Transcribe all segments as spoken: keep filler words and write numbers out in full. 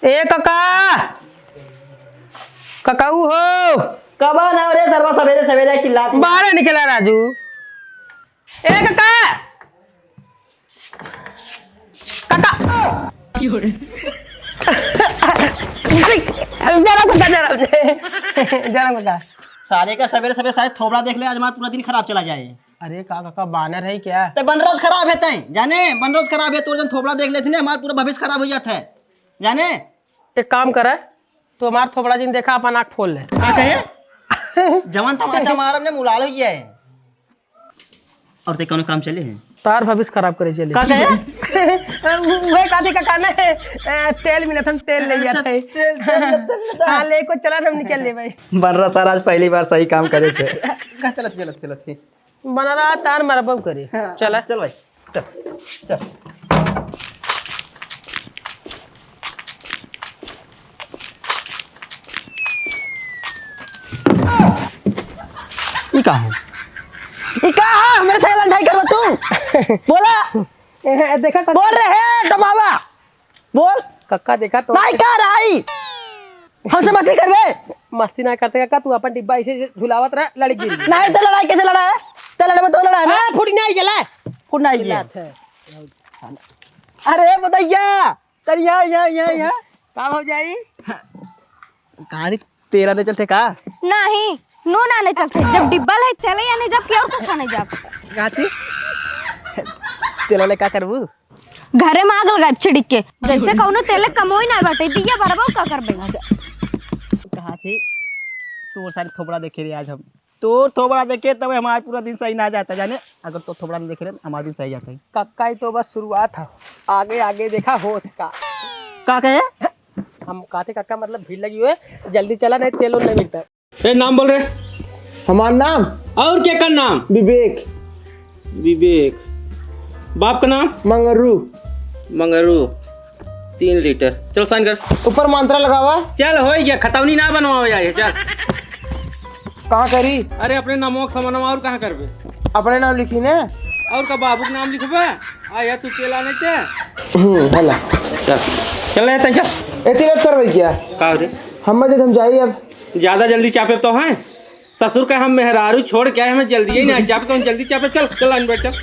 ए काका, काकाऊ हो। कबा ना रे सरवा, सवेरे सवेरे चिल्लात। बाहर निकला राजू। ए काका, काका। अरे, जरा काका, जरा, जरा काका। सारे का सवेरे सवेरे सारे थोबड़ा देख ले, आज हमारा पूरा दिन खराब चला जाए। अरे का काका, बानर है क्या? ते बन रोज खराब है तैं, जाने? बन रोज खराब है, तोर जन थोबड़ा देख लेते ना, हमारा पूरा भविष्य खराब हो जाता है, जाने? एक काम करे, तू हमार थोबड़ा जिन देखा, अपन आँख फोल ले। का कहे? जवन तमाचा मारब ने, मुलाल हो गया है। और ते कौनो काम चले है? तार भविष्य खराब करे चले। का कहे? वह काथी का कहना है, अ, तेल मिलत हम तेल ले अच्छा, जाते हैं। तेल, तेल, तेल, तेल। हाँ, ले को चला हम निकल ले भाई। बन रहा सारा आज पहली बार सही काम करे थे। का चलत, चलत, चलत थे। बना रहा तार मरबो करे। हाँ, चला। चल भाई, चल, चल। ई का हो? ई का हो? हमरे से लड़ाई करबा तू? बोला। ए, देखा कर। बोल रे, हे, डबावा। बोल। कक्का देखा तो। नहीं कर आई। हमसे मस्ती करबे? मस्ती ना करते कक्का, तू अपन डिब्बा ऐसे झुलावत रहा, लड़ गिर। नहीं तो लड़ाई कैसे लड़ा है? तो लड़बे तो लड़ा है ना? हाँ, फुट नहीं गेला। फुट नहीं गेला। है। अरे बदैया, तर यहाँ, यहाँ, यहाँ, यहाँ। का हो जाई? कहानी तेला नहीं चलते का? नहीं, नू ना नहीं चलते। जब डिब्बा लाई तेले या नहीं जब कि और कुछ नहीं जब। कहाती? तेला ले का करबू? घरे में आग लगा छिड़क के, जैसे कौनो तेले कमोई ना बाटे, दिया बरबो का करबे? अच्छा, कहा थी, तोर सारे थोबड़ा देखे रहे आज हम। तोर थोबड़ा देखे तब हमारा पूरा दिन सही ना जाता, जाने? अगर तो थोबड़ा नहीं देखे रहे, हमारा दिन सही जाता है। कक्का ही तो बस शुरुआत है, आगे आगे देखा होत का। का कहे? हम कहते कक्का मतलब भीड़ लगी हुए, जल्दी चला नहीं तेल नहीं मिलता। ए, नाम बोल रे। हमार नाम? और के का नाम? विवेक। विवेक। बाप का नाम? मंगरू। मंगरू। तीन लीटर। चल, साइन कर। ऊपर मंत्रा लगावा। चल, हो गया, खतौनी ना बनवाओ यार, चल। कहाँ करी? अरे, अपने नामों का समनवा और कहाँ करबे? अपने नाम लिखी ने। और का बाबू का नाम लिखबे? आ, या तू केला नहीं ते? हम्म, हला। चल। चल, ले, तै चल। ए, तिलक करवाई क्या? का हो रे? हम जब हम जाई अब। ज्यादा जल्दी चापे तो हैं। ससुर का हम मेहरारू छोड़ के आए, हमें जल्दी ही नहीं, चापे तो जल्दी चापे, चल, चल लाइन बैठ, चल।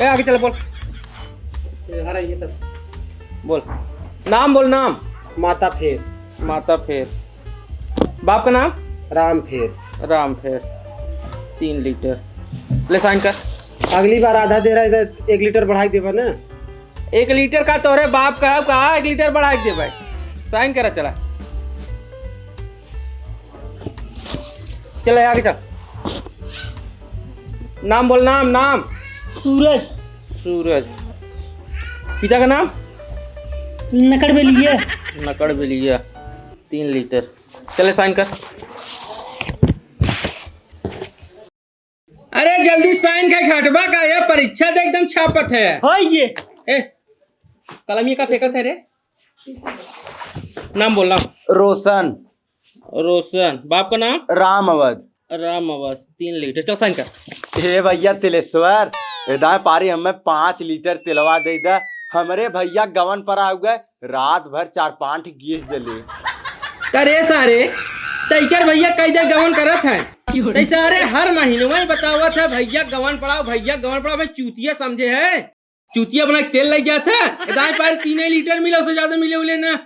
ए, आगे चल, बोल। ए, हरा, ये तब। बोल। नाम बोल, नाम। माता फेर। माता फेर। बाप का नाम? राम फेर। राम फेर। तीन लीटर। ले साइन कर। अगली बार आधा दे रहा है, इधर एक लीटर बढ़ा के देबा ना। एक लीटर का तोहरे बाप का, का एक लीटर बढ़ा के देबे? साइन करा, चला। चल, आगे चल। नाम बोल, नाम, नाम। सूरज। सूरज। पिता का नाम? नकड़ बेलिया। नकड़ बेलिया। तीन लीटर। चले, साइन कर। अरे, जल्दी साइन कर, घटबा का, ये परीक्षा दे, एकदम छापत है। हाँ, ये। ए, कलम ये का फेंकत है रे? नाम बोल, नाम। रोशन। रोशन। बाप का नाम? राम अवध। राम अवध, तीन लीटर। चल, साइन कर। हे भैया तिलेश्वर, ए दाएं पारी हमें पाँच लीटर तिलवा दे दा। हमरे भैया गवन पर आ गए, रात भर चार पाँच गैस जले। करे सारे, तैकर भैया कई दे गवन करत है। तै सारे हर महीनवा ही बतावत है, "भैया गवन पड़ाओ, भैया गवन पड़ाओ।" भाई चूतिया समझे है। चूतिया बना के तेल लग जात है। ए दाएं पारी तीन लीटर मिला, उससे ज्यादा मिले उले ना।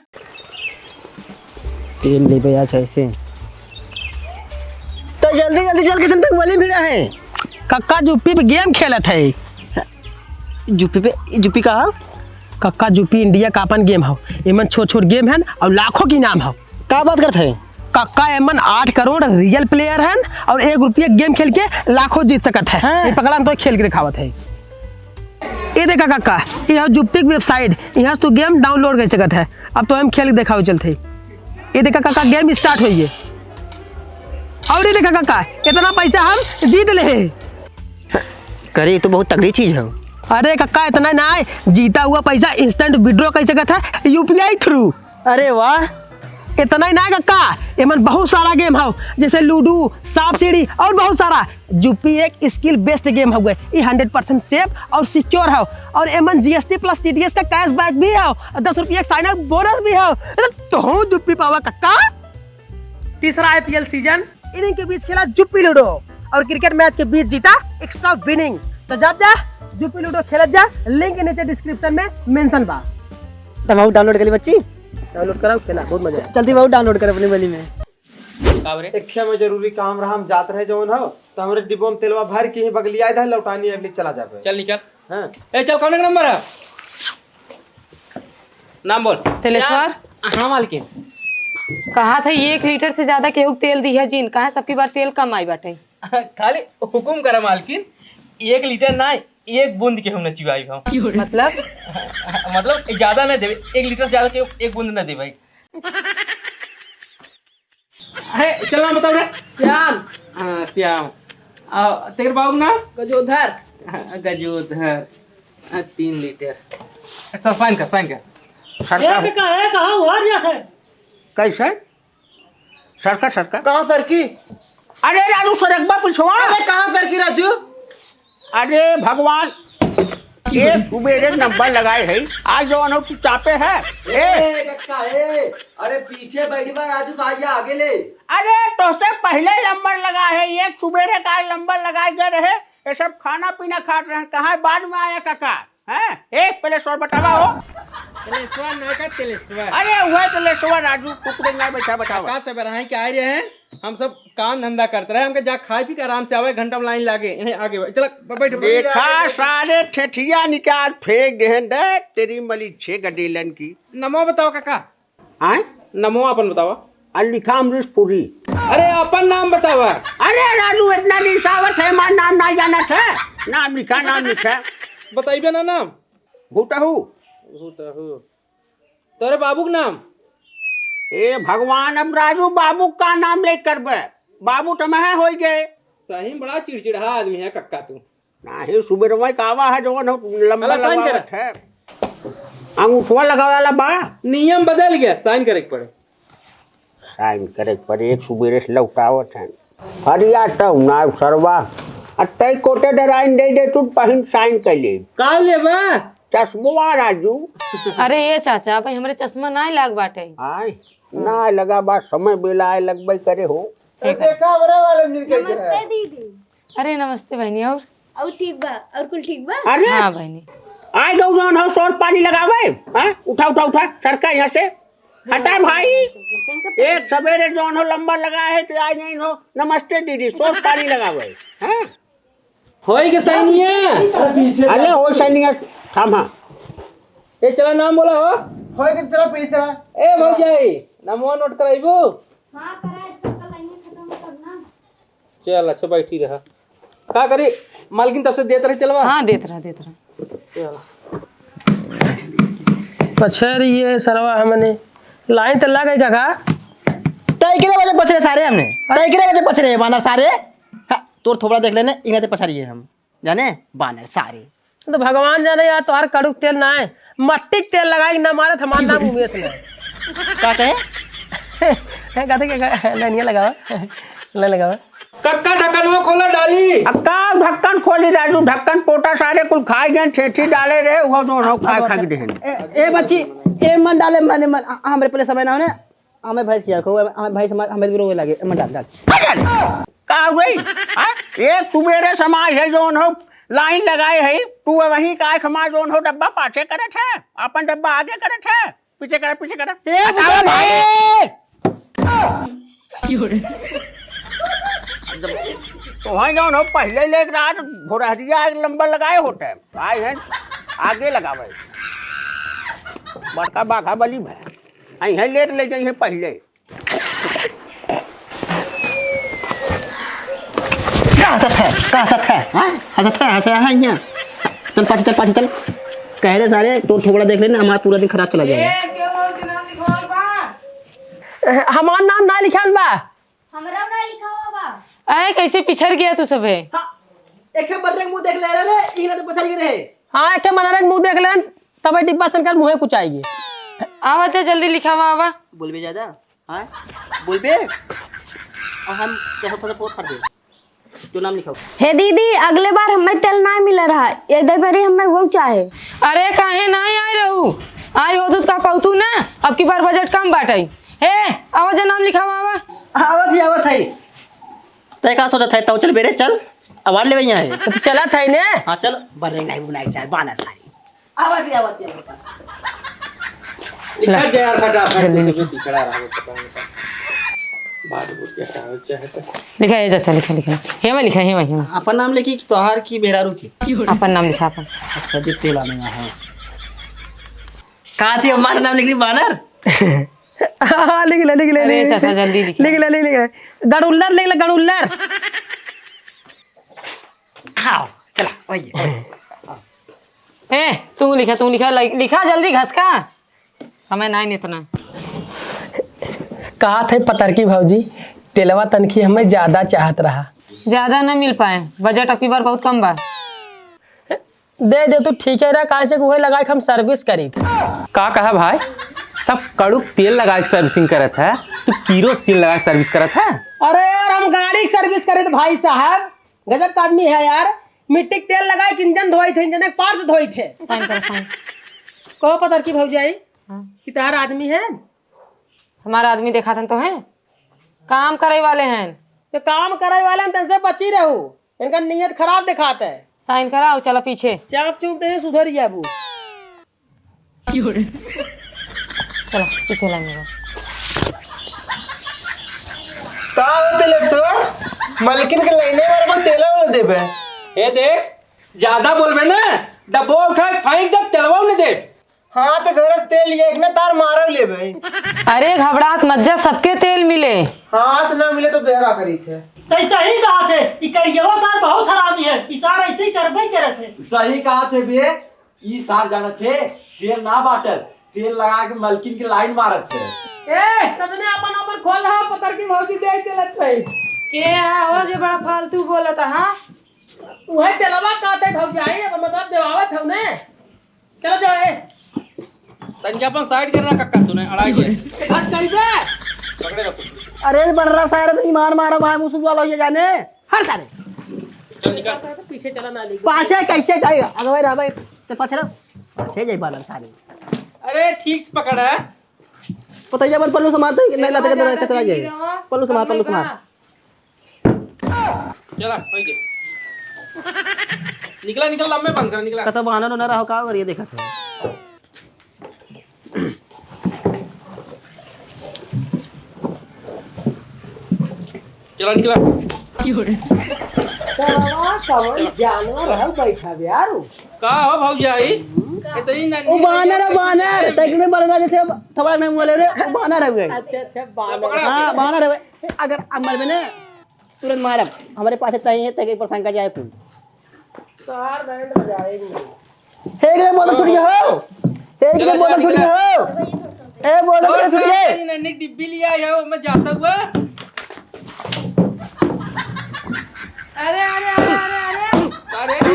तेल लेबे आज ऐसे। तो जल्दी जल्दी चल के संतक वाली भिड़ा है। कक्का जुप्पी पे गेम खेलत है। जुप्पी पे, जुप्पी का? कक्का जुप्पी इंडिया का अपन गेम हौ। एमन छोट छोट गेम हन और लाखों के इनाम हौ। का बात करत है? कक्का एमन आठ करोड़ रियल प्लेयर हन और एक रुपया गेम खेल के लाखों जीत सकत है। हाँ। ये पकड़ा, हम तो खेल के दिखावत है। ये देखा कक्का, ये हौ जुप्पी की वेबसाइट, यहाँ से तू गेम डाउनलोड कर सकत है। अब तो हम खेल के दिखावे चलते। ये देखा कक्का, गेम स्टार्ट होइए। और ये देखा कक्का, इतना पैसा हम जीत ले। करे, ये तो बहुत तगड़ी चीज है। अरे कक्का, इतना ना है, जीता हुआ पैसा इंस्टेंट विड्रॉ कर सकत है यूपीआई थ्रू। अरे वाह, इतना ही ना कक्का, एमन बहुत सारा game हौ, जैसे लूडो, सांप सीढ़ी और बहुत सारा। जुप्पी एक skill based game हउए। ई hundred percent safe और secure हौ। और एमन G S T plus T D S का cashback भी हौ और दस रुपया का sign up bonus भी हौ। तो तोहू जुप्पी पावा कक्का। तीसरा I P L season। इन्हीं के बीच खेला जुप्पी लूडो और cricket match के बीच जीता extra winning। तो जा जा जुप्पी लूडो खेलत जा, link नीचे description में mention बा। तब हम download कर ली बच्ची। Download कराओ, खेला, बहुत मजा आया। चलती बाबू download कर अपनी गली में। का रे? एक ठे में जरूरी काम रहा, हम जात रहे जौन हो, तो हमरे डिब्बो में तेलवा भर के ही बगलिया इधर लौटानी अगली चला जाबे। चल निकल। हाँ। ए चल, कौन नंबर है? नाम बोल। तिलेश्वर। हाँ मालकिन। कहा था एक लीटर से ज्यादा केहू के तेल दिया जिन, कहा सबकी बार तेल कम आई बाटे। खाली हुकुम करा मालकिन, एक लीटर ना, एक बूंद केहू न चुआई हम। मतलब? मतलब ज्यादा न देवे, एक लीटर से ज्यादा केहू एक बूंद न देवे। अरे चल नाम बताओ रे। श्याम। हाँ श्याम। आ, तेरे बाबू नाम? गजोधर। हाँ, गजोधर। हाँ, तीन लीटर। अच्छा sign कर, sign कर। सरकार। ए, का है, कहाँ हुआ रे है? कैसे? सरका, सरका। कहाँ सरकी? अरे राजू, सरकबा पिछवा। अरे कहाँ सरकी राजू? अरे भगवान, ये सुबेरे नंबर लगाए है, आज जौन हो तू चापे है। ए, ए, कक्का, ए, अरे पीछे बैठी बा राजू, का आइया आगे ले। अरे तोसे पहले नंबर लगा है, एक सुबेरे का नंबर लगाए गए रहे, ये सब खाना पीना खात रहे, कहाँ बाद में आया काका? हैं? ए, पहले स्वर बतावा हो। तेलेश्वर ना का तेलेश्वर। अरे, वह तेलेश्वर राजू, कुकुर ना बैठा बतावा। का सब रहाई के आए रहे हैं? हम सब काम धंधा करते रहे, हमके जा खाए पी के आराम से आवे, घंटा में लाइन लागे, यहीं आगे चला, ब-, बैठ, बैठ। देखा सारे ठेठिया निकाल फेंक देहन दे, तेरी मली छे गडेलन की। नमो बताओ काका। आय? नमो अपन बतावा। आ लिखा अमरीश पुरी। अरे अपन नाम बतावा। अरे राजू, इतना रिसावत है, हमार नाम ना जानत है। नाम लिखा, नाम लिखा। बताइबे ना नाम। भूतहू। भूतहू। तोरे बाबू के नाम? ए भगवान, अब राजू बाबू का नाम ले करबे? बाबू तो मैं होई गए। सही में बड़ा चिड़चिड़ा आदमी है कक्का तू। नाही, सुबेरवा का आवा है, जवन हो, लंबा अला, sign लगावत करा। है। अंगूठवा लगावे वाला बा। नियम बदल गया, sign करे के पड़े। Sign करे के पड़े, एक सुबेरे से लौटावत है। हरिया तो ना सरवा। आ तै कोटे डराइन दे दे, तू पहिन sign कर ले। का लेबा? चश्मवा राजू। अरे ये चाचा, भाई हमरे चश्मा ना लाग बाटे। आय, ना लगा बा, समय बेला आए लगबे करे हो। ए, देखा, हमरा वाला मिल गई है। नमस्ते दीदी। अरे नमस्ते बहनी, और? और ठीक बा, और कुल ठीक बा? अरे, हाँ बहनी। आइ गऊ जौन हो, सौर पानी लगावे, हाँ? उठा, उठा, उठा, सरका यहाँ से। हटा भाई। एक सवेरे जौन हो लंबा लगा है, तो आज नहीं हो, नमस्ते दीदी, सौर पानी लगावे, हाँ? होई के सैनिया? अरे पीछे अरे हो सैनिया, थामा। ए, चला नाम बोला हो। होई के चला पीछे चला। ए भौजाई, नमवा note कराइबू? हाँ, कराए, सबका लाइने खत्म हो तब ना। चल, अच्छा, बैठी रहा। का करी, मालकिन तब से देत रही तेलवा? हाँ, देत रहा, देत रहा। चल। पछे रही है सरवा हमने। लाइन त लग गई काका। तय कितने बजे पछरे सारे हमने? तय कितने बजे पछरे बानर सारे? हाँ, तोर थोबड़ा देख लेने, इन्हें ते पछारिए हम। जाने? बानर सारे। तो भगवान जाने यार, तोहार कड़ू के तेल ना है, मट्टी के तेल लगाई ना मारत, हमार नाम उमेश ना है। का कहे? कहते कि लनिया लगावा, ले लगावा। कक्का ढक्कनवा खोला डाली। अब का ढक्कन खोली राजू, ढक्कन पोटा सारे कुल खाए गए, ठेठी डाले रहे, वो दोनों खाए खा के देहन। ए, ए बच्ची, ए मन डाले, मने मन, आ, हमरे पहले समय ना होने, हमें भैंस किया को, हमें भैंस हमारे, हमें रोवे लगे, ए मन डाल, डाल। का हो गई? हाँ? एक सुबेरे समाज है जौन हो, लाइन लगाए है, तू वहीं का एक हमार जौन हो डब्बा पाछे करत है, अपन डब्बा आगे करत है। पीछे करा, पीछे करा। ए, हटाओ बुआ भाई। तो है जौन हो, पहले ले एक रात भोरहरिया एक लंबर लगाए होते हैं। आए हैं, आगे लगावे। बड़का बाघा बली में। आई है, लेट ले जाई है पहले। का हंसत है? का हंसत है? हाँ? हंसत है, हंसत है यहाँ। चल पाछे, चल पाछे, चल। कह रहे सारे, तोर थोबड़ा देख लेना, हमारा पूरा दिन खराब चला जाएगा। ए, क्यों हो, के नाम लिखवाल बा? हमार नाम ना लिखान बा। हमरा ना लिखा हुआ बा। अरे, कैसे पिछड़ गया तू सबे? हाँ, एक बर्रे के मुंह देख ले रहे, इन्हें तो पछड़ गए रहे। हाँ, एक मनरे के मुंह देख लेन, तबे डिब्बा सनकर मुंहे कुचाएगी। आवा ते जल्दी लिखावा, आवा। बोलबे ज्यादा। हाँ, बोलबे? और हम चहल पहल पोट फाड़ दे। तो नाम लिखाओ। हे दीदी, अगले बार हमें तेल ना मिला रहा, ये दे बेरी हमें वो चाहे। अरे, काहे ना आए रहू? आए होतू तो का पौतू ना, अब की बार बजट कम बाटे। हे, आवा जा, नाम लिखावा, आवा। आवत ही, आवत है। तय का सोचत है? तौ चल बेरे, चल। अवार्ड लेवे यहाँ है। तो तू चलत है ने? हाँ, चल। बरे नहीं बुनाई, चल, बानर सारी। आवत ही, आवत ही, आवत ही। लिखा जा यार, फटाफट, जल्दी तू लिखा। सब पिछड़ा रहा है, पता नहीं क्या। बात बोल के हटावे चाहे तो। लिखा है चाचा, लिखा, लिखा। हे में लिखा, हे में, हे में। अपन नाम लिखी कि तोहार की मेहरारू की? अपन नाम लिखा अपन। अच्छा, जो तेल आने है। कहाँ से हमारा नाम लिख ली, बानर? हाँ, लिख ले, लिख ले, अरे लिख ले। चाचा, जल्दी लिख ले। लिख ले, लिख ले। गड़ुल्लर लिख ले, गड़ुल्लर। हाँ, चला, वही है। ए, तू लिखा, तू लिखा, लाइक, लिखा जल्दी, घसका। समय नाहीं इतना। कहत है पतरकी भौजी, तेलवा तनखी हमें ज्यादा चाहत रहा। ज्यादा न मिल पाए, बजट अबकी बार बहुत कम बा। दे दे तू, ठीक है रहा, काहे से उहे लगाए के हम service करी। का कहा भाई, सब कड़ुक तेल लगाए के servicing करत है, तू केरोसिन लगाए के service करत है? अरे यार, हम गाड़ी के service करी थे भाई साहब, गजब का आदमी है यार। मिट्टी के तेल लगाए के इंजन धोई थे, इंजन के parts धोई थे। Sign करो, sign। कहो पतरकी भौजाई हाँ। कि तोहार आदमी है? हमारा आदमी देखा था तो है, काम करे वाले हैं। तो काम करे वाले हैं, तनसे बची रहू। इनका नीयत खराब दिखात है। Sign कराओ, चलो पीछे। चाप चुप दे, सुधर जाबू। चलो पीछे लाइन में। का हो तिलेश्वर? मलकिन के लाइने मारबो, तेलवा न देबे। ए देख, ज्यादा बोलबे ना, डब्बो उठा के फेंक दे, तेलवा न दे। हाँ, तो घर से तेल लिए एक ना तार मारब लेबे। अरे घबरात मत जा, सबके तेल मिले। हाँ, तो ना मिले तो देगा करी थे। तो सही कहा थे, ई करियवा सार बहुत हरामी है, ई सार ऐसे ही करबे करत है। सही कहा थे बे, ई सार जानत है, तेल ना बाटत, तेल लगा के मलकिन के लाइन मारत है। ए, सबने अपन अपन खोल रहा, पतरकी भौजी दे चलत है। के है हो जे बड़ा फालतू बोलत है, हाँ? उहे तेलवा कहते भौजाई, अब मतलब देवावत हौ ने। चलो जाओ, ए। तनिक अपन side करना कक्का तूने, अड़ाई के। बस कइबे। पकड़े रखो। अरे बर्रा सारे तो ईमान मारो भाई, मुसुब वाला हो जाने। हर सारे। चल निकल। पीछे चला ना ले। पाछे कैसे जाएगा? अगर भाई रहा भाई, तो पाछे रहो। पाछे जाए बालन सारे। अरे ठीक से पकड़ है। पता ही अपन पल्लू समारते नहीं लाते, कतरा, कतरा जाए। पल्लू समार, पल्लू समार। चला, होई गए। निकला, निकला, लम्बे बंद कर, निकला। कतौ बहाना न रहो, का करिए, देखत है। चला, निकला। सरवा कवन जानवर है बैठा बे यार? का हो भौजाई? हम्म? इतनी नन्ही ओ बानर है, बानर। तैके में बरना जैसे थोड़ा नहीं बोले रे, ओ बानर है। अच्छा, अच्छा, बानर। पकड़ा हाँ, बानर है। अगर अब मरबे ना, तुरंत मारब। हमरे पाछे तई है, तैके परेशान कर जाए तू। कार बैंड बजाएंगे। हे, एक बोतल छूट गया हो। हे, एक बोतल छूट गया हो। ए, बोतल छूट गया। नन्ही डिब्बी लिया है, वो मैं जाता हुआ। अरे, अरे, अरे, अरे, अरे। अरे।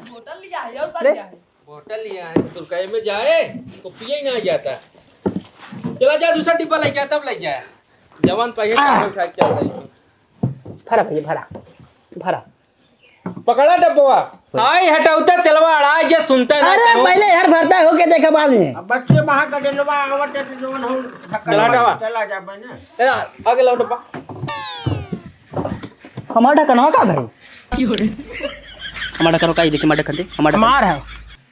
बोतल लिया है, और का ले। लिया है? बोतल लिया है, तो तुरकाई में जाए, तो पिए ही ना जाता। चला जा, दूसरा डिब्बा लेके आ, तब ले जाए। जवान पहिले आ। डब्बा उठा के चल रही है। भरा भैया, भरा, भरा। पकड़ा डब्बवा। हाय, हटाउता तेलवा अड़ा, ये सुनता ना अरे, कहो। पहिले हर भरता हो के देखा बाद में। अब बच्चे वहाँ का डेलवा आवत है, तो जवन हो, चला हटावा। चला जा बने। चला, आगे लाओ डब्बा। हमार ढक्कनवा का भाई? हमार ढक्कनवा का, ये देखिए, हमार ढक्कन दे, हमार ढक्कन। हमार है।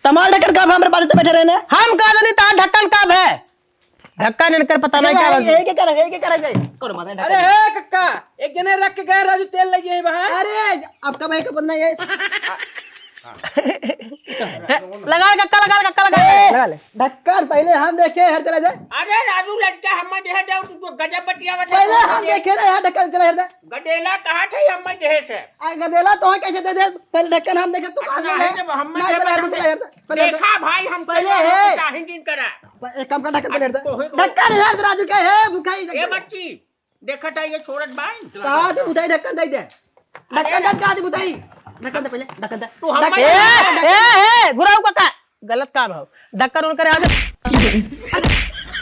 तमार ढक्कन का हमरे पास तो बैठे रहने। हम का जानी तार ढक्कन का है? ढक्कन इनकर पता नहीं क्या यही, बस। यही के करे, यही के करे जाए। कौन माता है अरे ढक्कन? हे कक्का, एक जने रख के गए राजू तेल लगी है वहाँ। अरे, आपका भाई का पता नहीं है। लगा ले कक्का, लगा ले कक्का, लगा ले, ए, लगा ले। ढक्कन पहिले हम देखे, हर चला जाए। अरे राजू लड़का, हम देहे जाओ, तू तो गजब बतियावत है। पहिले हम देखे रहे, हर ढक्कन चला हर दे। गदेला कहाँ थे, हम देहे से। आ, गदेला तो है, कैसे दे दे? पहिले ढक्कन हम देखे, तू कहाँ से ले? जब हम ना, देहे, पहिले हम हम चला हर दे। पहिले हर दे। देखा भाई, हम पहिले चला है। हम चाहे दिन करा। प-, एक काम कर, ढक्कन पहिले हर दे। तो है तो। ढक्कन हर दे, राजू के है, भुखाई ए ढक्कन। बच्ची, देखत है ये छोड़त बाई। कहाँ से उठाई ढक्कन दे दे। ढक्कन दे, कहाँ से उठाई? ढक्कन दे पहिले, ढक्कन दे। तू हम ढक्कन ए, दे। ए, ए, गुराऊ काका, गलत काम है। ढक्कन उनकर आगे।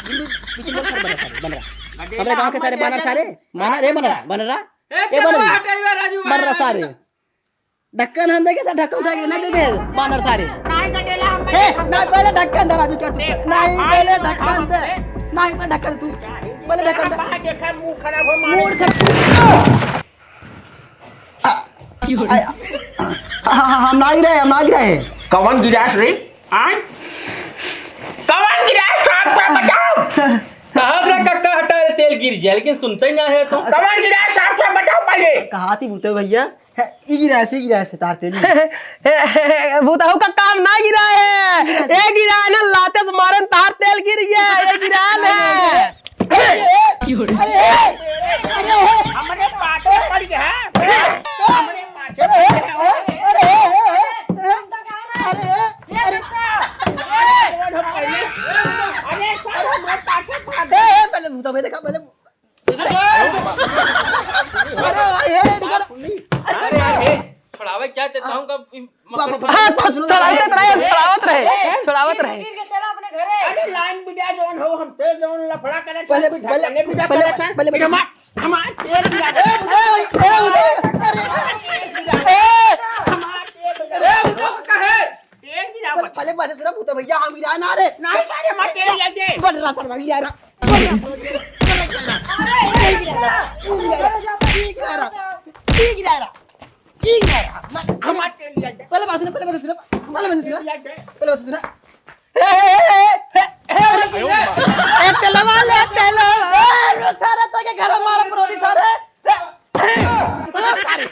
बिल्कुल, बिल्कुल बन रहा सारे, बन रहा। गदेला हमरे गाँव के सारे बन रहा सारे, बन रहा, ए, बन रहा, बन रहा। ए, ए, बन रहा। हटाइबे राजू, बन रहा सारे। ढक्कन हम देखे सर, ढक्कन उठा के ना दे दे, बन रहा सारे। नहीं गदेला हम ए, नहीं, पहले ढक्कन दे राजू, क्या तू? नहीं, पहले ढक्कन दे। नहीं, पहले ढक्कन तू। पहले ढक्कन दे। देखा, मुंह खराब हो, मारे। मूड खराब। आ, आ, आ, आ, हम ना गिराए, हम ना गिराए। कवन गिरास रे? आय? कवन गिरास? साफ साफ बताओ। कहाँ से कक्का हटा रे, तेल गिर जाए, लेकिन सुनते ही ना है तो। कवन गिरास? साफ साफ बताओ पहले। कहा थी भूते भैया? है, ई गिरास, ई गिरास है, तार तेल। भूतहू का काम ना गिरा है। ये गिरा है ना, लाते से मारन तार तेल गिर गया, ये गिरा है। अरे, अरे, अरे, अरे, हमरे पाछे पड़ गया। हमरे पाछे पड़ गया। अरे, अरे, अरे, अरे, अरे, साला हमरे पाछे पड़ गया। ए, ए, पहले भूता भाई देखा, पहले। अरे, अरे, अरे, अरे, अरे, छोड़ावे क्या ते ताऊं का बाप, बाप, हाँ, बाप, छ-, सुनो, सुनो, छोड़ावत रहे, सुनो। छोड़ावत रहे, ए, छोड़ावत रहे। गिर के चला अपने घरे। अरे लाइन बिटिया जौन हो, हमसे जौन लफड़ा करे, पहले, सब पहले, ढक्कने बिटिया पहले, करे, पहले, पहले, हमार, हमार तेल गिरा दे। ए, ए, ए, अरे, ए, हमार तेल गिरा दे। ए, वो तो कहे, तेल गिरा पहले, मत। पहले बात सुना, भूता भैया, हम गिरा ना रे। नहीं, सारे हमार तेल गिरा दे। बन रहा सर, गिरा रहा। बन रहा, बन रहा, बन रहा, गिरा रहा। गिरा रहा, गिरा रहा। ठीक है, ठीक है। हमार तेल लिया जाए। पहले बात सुनो, पहले बात सुनो, पहले बात सुनो, लिया जाए। पहले बात सुनो। ए, ए, ए, ए, ए, ए, ए, ए, तेलवा ले, तेलवा। ए, रुक, सारे तो के घर मार परोदी, सारे। रुक, सारे।